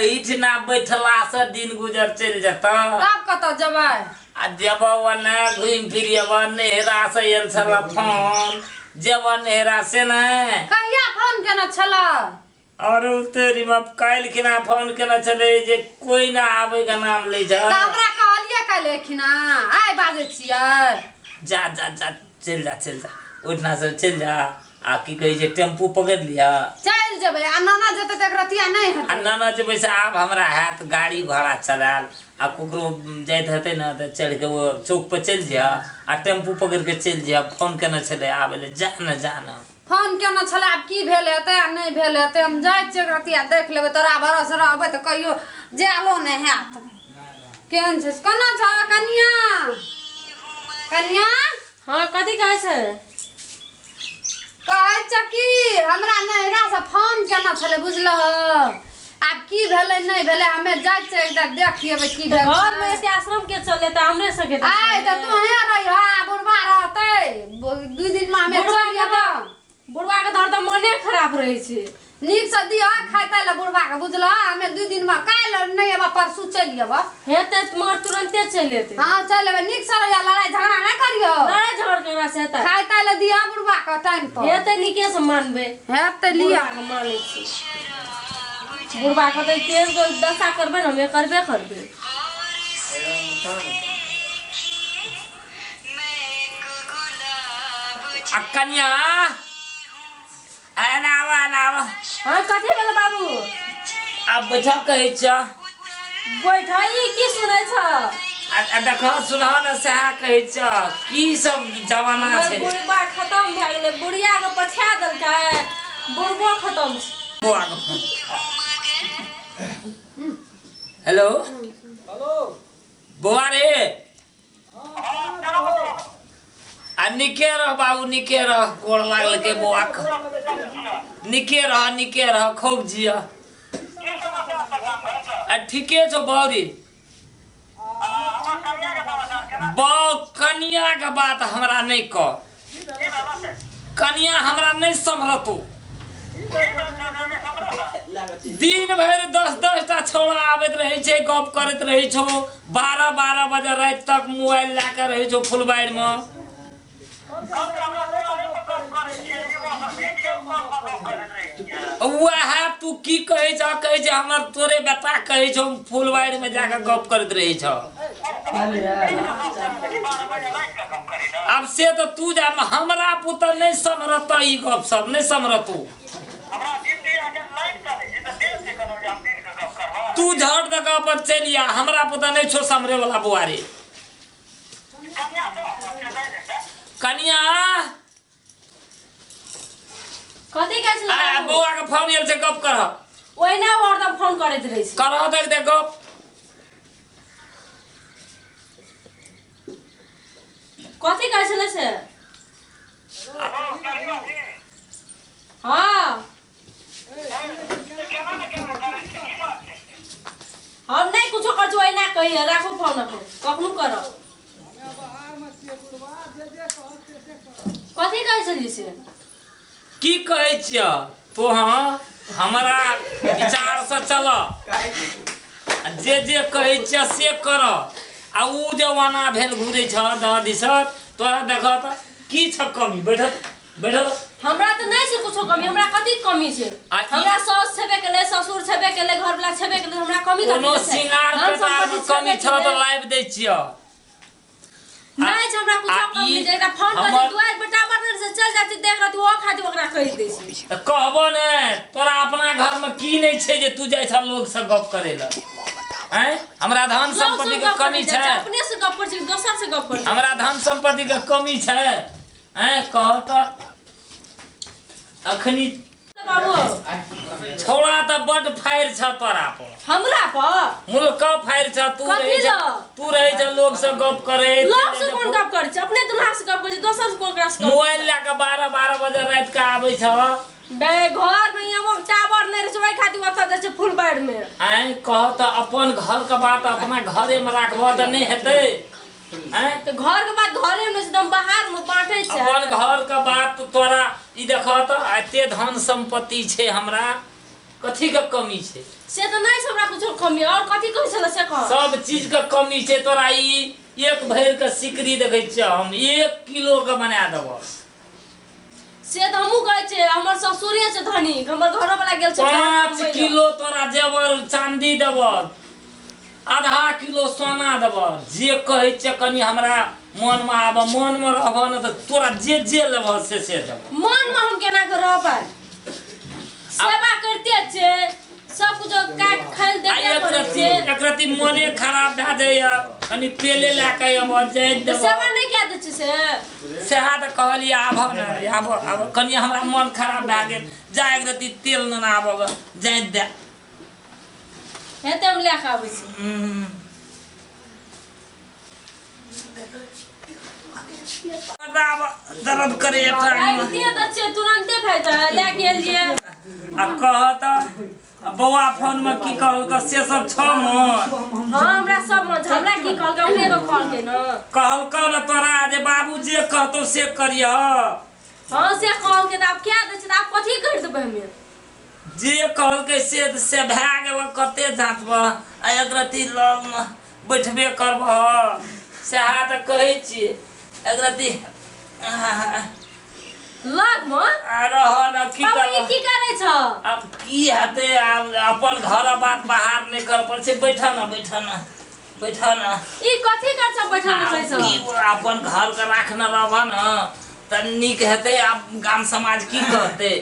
एहिठिना बैठला से दिन गुजर चलि जेतऽ। तब कतऽ जेबै? आ जेबऽ ओने घुमि फिर अयबऽ, नैहरा से आयल छलऽ फोन, जेबऽ नैहरा से ने। कहिया फोन केने छलऽ? और तेरी बाप काल्हि खिना फोन केने छलै जे कोई ना आबै के नाम लै छै। तऽ हमरा कहलियै काल्हि खिना, आइ बाजै छियै। जा जा जा, चलि जा चलि जा, ओहिठिना से चलि जा आ की कहै छै टेम्पू पकड़ि लिअ। चलि जेबै आ नाना जेतै तऽ एक रतिया नहि आ हेतै। नाना जेबै से आब हमरा हैत गाड़ी घोड़ा चलायल आ ककरो जाइत हेतै ने तऽ चढ़ि कऽ ओ चौक पर चलि जइह आ टेम्पू पकड़ि कऽ चलि जइह। फोन केने छलै आबै लए, जा ने जा ने। फोन केने छलै, आब की भेल हेतै आ नहि भेल हेतै। हम जाइ छियै, एक रतिया देख लेबै। तोरा भरोसे रहबै तऽ कहियो जायलो नहि हैत। केहन छै, कोना छौ कनिया? कनिया। हाँ, कथी कहै छै? कहै छै कि हमरा नैहरासँ फोन केने छलै, बुझलहो? आब की भेलै नहि भेलै, हमे जाइ छियै, एकटा देख अयबै की भेल। घर में एते आश्रम के चले तऽ हमरे सबके तऽ आइ तऽ चले। तोहे रहिह आ बुढ़बा रहतै, 2 दिन मे हमे बुढ़बा चलि के जेबै। तऽ बुढ़बा के तऽ हरदम मने खराब रहै छै। नीकसँ दिह खाय ताय लए बुढ़बा के, बुझलह? हमे 2 दिन मे काल्हि नहि अयबह, परसू चलि अयबह। हेतै तऽ मगर तुरन्ते चलि एतै। हँ, चलि अयबै। नीकसँ रहिह, लड़ाइ झगड़ा नहि करियौ। लड़ाइ झगड़ केकरा से हेतै? खाय ताय लए दिह बुढ़बा के टाइम पर। हेतै, नीके से मानबै। हेतै, लिअ। बुढ़बा के मानै छी। बुढ़बा कहतै तेज दशा करबै ने, हमे करबे करबै। आ कनिया, एना आबऽ, एना आबऽ। हाँ, कथी भेल बाबू? आब बैठऽ कहै छियऽ। बैठ, ई की सुनै छ? आ देखऽ, सुनह ने, सएह कहै छियऽ, की सब जमाना छै। बुढ़बा खतम भए गेलै। बुढ़िया के पठा देलकै, बुढ़बो खतम छै। बौआ के फोन। हेलो। हेलो। बौआ रे, आ निके रह बाबू, निके रह। गोड़ लागल के बौआ के। निके रह, निके रह, खूब जिय। आ ठीके छौ बौरी। बौ, कनिया के बात हमरा नहि कह। कनिया हमरा नहि सम्हरतौ। दिन भरि 10-10 टा छौड़ा आबैत रहै छै, गप करैत रहै छौ, 12-12 बजे राति तक मोबाइल लए कऽ रहै छौ फुलबाड़िमे। वएह तू की कहै छह? कहै छै हमर तोरे बेटा कहै छौ, फुलबाड़िमे जाकऽ गप करैत रहै छौ। आब से तऽ तू जा, हमरा पुतह नहि सम्हरत ई गप सब, नहि सम्हरतौ। तू झट दऽ कऽ अपन चलि आ, हमरा पुतह नहि छौ सम्हरे वाला। बौआ रे, कनिया। कथी कहै छलै आ बाबू? बौआ के फोन आयल छै, गप करह। ओहिना ओ हरदम फोन करैत रहै छै। करह, देख दे गप। कथी कहै छलै से? हाँ, हम नहि कुछो करै छी, ओहिना कहिए। राखू फोन, अखन कखनो करब। कथी कहै छलियै से? की कहै छिय तो? हाँ, हमरा विचारसँ चल आ जे जे कहै छिय से कर। आ उ जे ओना भेल घुरै छ दह दिस, तोरा देख तऽ की छ कमी? बैठल बैठल। हमरा तऽ नहि छै कुछो कमी। हमरा कथी कमी छै? हमरा साउस छेबे केलै, ससुर छेबे केलै, घरवला छेबे केलै, हमरा कमी कथी कोनो के छै? सिंगार धन पेटारमे सम्पत्ति कमी छेबे छ तऽ केलै। लाबि दै छिय। नहि छै हमरा कुछो आ कमी। ई जे एकरा फोन करै छै, दुआरि पर टावर नहि छै, चलि जाइ छै, देख रहती, ओहो खातिर ओकरा कहि दै छै। तऽ कहबो ने, तोरा अपना घरमे की नहि छै जे तू जाइ छह लोकसँ गप करै लए? आँय, हमरा धन लोक से सम्पत्तिके गप कमी करै छै? छै? अपने से गप करै छै कि दोसर से गप करै छै? हमरा धन सम्पत्तिके कमी छै? आँय, कह तऽ अखनी। बाबू। छौड़ा तऽ बड फाड़ि छ तोरा पर। हमरा पर? मुल्क फाड़ि छ तू। कथी रहै छ लए? तू रहै छ लोक से गप करैत। लोक से कोन गप करै छै? अपने दुल्हा से गप करै छै, दोसर से कोन से गप? मोबाइल लए कऽ 12-12 बजे राति के आबै छ। बे, घर में यहाँ टावर नहि रहै छै, ओहि खातिर ओतऽ जाइ छै फुलबाड़ी में। आँय, कह तऽ, अपन घर के बात अपना घरे में राखबह तऽ नहि हेतै? आँय? तऽ घर के बात घरे में एकदम बाहर में बांटे छै? अपन घर के बात तोरा ई देखह तऽ एते धन सम्पत्ति छै हमरा। कथी के कमी छै? से तऽ नहि छै हमरा कुछो कमी। और कथी कहै छल से कह। सब चीज के कमी छै तोरा। ई एक भरि के सिकरी देखै छियै हम, 1 किलो के बना देबह। से तऽ हमहूँ कहै छियै, हमर ससुरे छै धनिक, हमर घरो वाला गेल छै 5 किलो तोरा जेवर चांदी देबह, आधा किलो सोना देबह। जे कहै छियै कनि हमरा मनमे आबह, मनमे रहबह ने तऽ तोरा जे जे लेबह से से देबह। मनमे हम केना के रहबै? सेवा करिते छै, सब कुछ काट खाइल आ देबे एक करै रत्ती छै। एक रत्ती मने खराब भए जाइए, कनि तेले लए कऽ अबह, जाइत तऽ देबह। सेवा नहि कए दै छै से? सएह तऽ कहलियै, आबह ने, आबह आबह, कनि हमरा मन खराब भए गेल, जा एक रत्ती तेल नेने आबह, जाइत दए। हेतै, हम लए कऽ आबै छी। आब दर्द करे आबिते तऽ छियै, तुरन्ते भए जाय लए गेलियै। आ कह तऽ बौआ, फोन में की कहलक से सब छौ मन? हाँ, हमरा सब मन छै। हमरा की कहलकै? हमरे एगो कहलकै ने। कहलकौ ने तोरा जे बाबू जे कहतौ से करियह? हाँ, से कहलकै। तऽ आब क्या दै छै? तऽ आब कथी करि देबै हमे? जे कहलकै से से भए गेल। कते जाँतबह आ एक रत्ती लगमे बैठबे करबह, सएह तऽ कहै छियै। एक रत्ती लगमे आ रह ने, की बाबू, ई करबह? की करै छ? आब की हेतै? आब अपन घर बात बाहर नहि कर पड़ै छै। बैठ ने, बैठ ने, बैठ ने। ई कथी कर छ बैठल आब छै की सब? अपन घर के राखने रहबह ने तऽ नीक हेतै। आब गाम समाज की कहतै?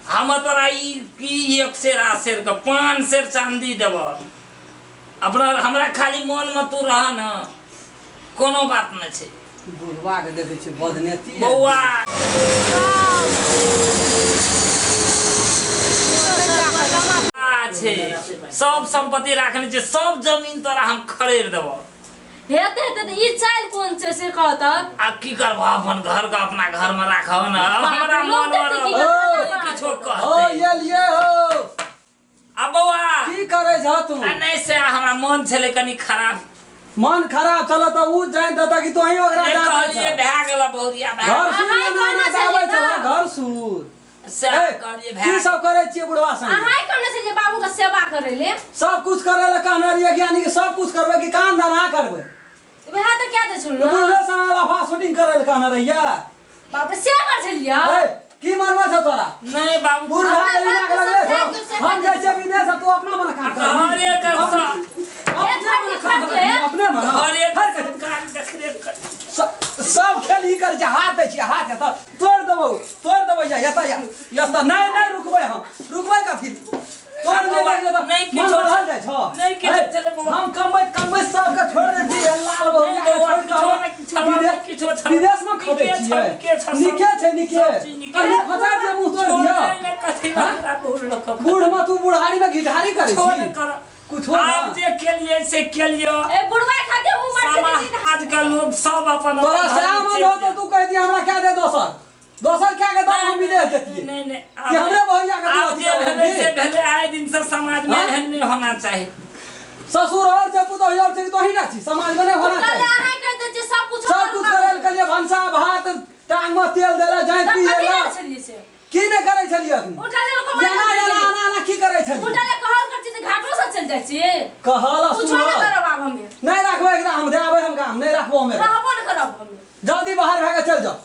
हम तोरा ई की 1 सेर आ सेर के 5 सेर चांदी देबह। अपना हमरा खाली मन में तू रह ने, कोनो बात नहि छै। बुढ़वा के देखै छियै बदनेती। बौआ छै, सब संपत्ति राखने छै, सब जमीन तोरा हम खरीद देबह। हेतै हेतै, तऽ ई चालि कोन छै से कह तऽ। आब की करबह? अपन घर के अपना घर में राखब ने। आब हमरा लोग मन में देखतै की रहब, करतै? किछो हो कहतै। एलियै हो। आ बौआ, की करै छह तू? आ नहि, से हमरा मन छलै कनि खराब। मन खराब छल तऽ उ जानि देता कि तोही ओकरा नहि जानै कहलियै छह। भए गेल बहुरिया भए घर गेल। सुर अहाँ एना एना कहने तऽ आबै छलियै छल ने? घर सुर सएह ए, कहलियै की भए सब करै छियै बुढ़वा संगे? अहाँ कहने छलियै बाबू के सेवा करै ले। सब कुछ करै लए कहने रहियै कि यानी कि सब कुछ करबै कि कान धना करबै? वएह तऽ कए दै छलहुँ ने। बुढ़वे संगे लफा शूटिंग करै लए कहने रहियै। बाप रे, से कर छलियै? ए, की मनबै छौ तोरा? नहि बाबू। बुढ़ भए गेली ना के लगले छौ। अपना हम जाइ छियै विदेश आ तू अपना मने काम करबही। घरे के अपने मने काम करबही, अपने मने। घरे हर के कथी। काम देखरेख कर। सब खेल ई करै छै। हाथ दै छियै, हाथ एतऽ तोड़ि देबौ, तोड़ि देबै। या एतऽ, या एतऽ। नहि नहि, रुकबै हम, रुकबै कथी? तोड़ नहि लागि जेतौ। नहि मन किछो बढ़ल जाइ छौ। नहि किछो हे, छलै बौआ। हम कमबैत कमबैत सबके छोड़ि दै छियै, लाल बहुरिया के बौआ, छोड़ि कऽ किछो हम नहि छलै, किछो छलै। विदेश में खबै नीके छौ, छियै। नीके छौ, सब- नीके छै, नीके। सब चीज नीके। कहीं फंसा दिअ, मुँह तोड़ि छोड़ दिअ। नहि, नहि, कथी हमरा बूढ़ लोक के। बूढ़ में तू बुढ़ारी में घिढारी करै छोड़ छी। कर। कुछो आब ना। जे केलिए से केलिए। ए बुढ़वा खातिर उमर के समाज के लोग सब अपन तोरा अपन सएह धर्म मन चलि हो तऽ तू कहि दिह हमरा क्या दे, दोसर दोसर क्या के दो, हम विदेश जतियै। नहीं नहीं। कि हमरे बहुरिया के तू आब अथी जे करबै भेलै की? से भेलै। आइ दिन से समाज में हाँ? एहन नहीं होना चाही। ससुर और छै, पुतोह और छै, कि तोही ना छी? समाज में नहीं होना कल चाही। अहाँ कहि दै छियै सब कुछ। सब कुछ करै लए कहलियै, भनसा भात, टांग में तेल देला, जाइत तब पी कथी लेला। करै छलियै से? की नहि करै छलियै अखनी? उठल एना एना एना एना की करै छलियै? उठल कहल कर छी तऽ घाटो से चलि जाइ छी। कहल कुछो सुन। नहि करब आब हमे। नहीं राखबै एकरा हम, दे आबै हम गाम, नहीं राखबो हम एकरा। रहबो नहि करब हमे। जल्दी बाहर भए के चल जाओ।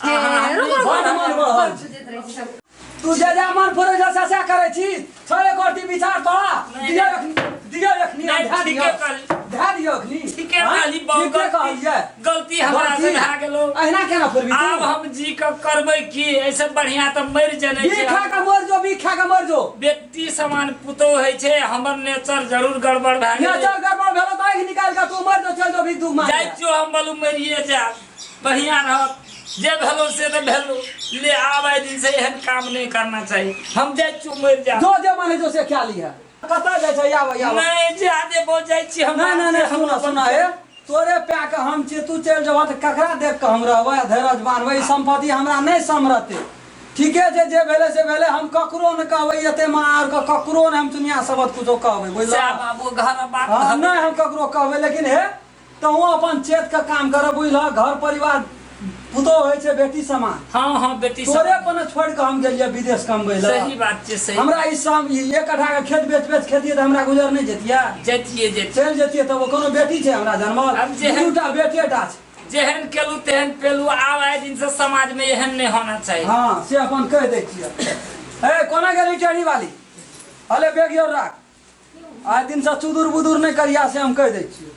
हे, रुक रुक। बड़ मन बढ़ल छै। देत रहै छै सब। तू जे जे मन फुरै छै से से करै छी। छे करती विचार तोरा। नहीं, दिया अखनी, दिया अखनी। नहीं, धए ठीके दियौ। कहली। धए दियौ अखनी। ठीके हाँ? कहली, बहुत ठीके कहलियै। गलती हमरा से गलती? भए गेलो। अहिना केना फुरबी तू? आब हम जी के करबै की? ऐसे बढ़िया तऽ मरि जनै भी छै। खा के मर जो, भी खा के मर जो। व्यक्ति समान पुतोह होइ छै। हमर नेचर जरूर गड़बड़ भए गेलै। नेचर गड़बड़ भेलो तऽ आँखि निकालि के तू मर जो, चल जो भी तू मार। जाइ छियौ हम, बोलू मरिए जायब, बढ़िया रहत। जे भेलो से तऽ भेलो। ले आब आइ दिन से एहन काम नहीं करना चाहिए। हम जाइ छियौ, मरि जायब। जो जे मन है जो से खा लीहे। कतऽ जाइ छै? आबऽ, आबऽ। नहीं, जादे बहुत जाइ छी हम। नहीं नहीं नहीं, सुना सुना, हे तोरे प्या के हम छियै। तू चलि जेबह तऽ ककरा देख कऽ हम रहबै आ धैरज बान्हबै? ई सम्पत्ति हमरा नहि सम्हरतै। ठीके छै, जे भेलै से भेलै। हम ककरो नहि कहबै, एते मार के ककरो नहि हम दुनिया सबत कुछो कहबै, बुझलह? सएह बाबू, घर बात हाँ, नहि हम ककरो कहबै, लेकिन हे तहूँ अपन चेत के काम कर, बुझलह? घर परिवार पुतोह होइ छै बेटी समान। हँ हँ, बेटी सब। तोरे पर ने छोड़ि कऽ हम गेलियै विदेश कमबै लए। सही बात छै, सही। हमरा ई सम ई एक कट्ठा के खेत बेच बेच खेतियै तऽ हमरा गुजर नहि जैतियै? जैतियै, जैतियै। चलि जैतियै तब कोनो बेटी छै हमरा जनमल? आब जे- दूटा बेटे टा छै। जेहन केलू तेहन पेलू। आब आइ दिन से समाज में एहन नहीं होना चाहिए। हँ, से अपन कहि दै छियै। ए, कोना गेली टेढ़ी वाली? अले, बैग your राख। आइ दिनसँ चुदुर बुदुर नहि करिया, से हम कहि दै छियै।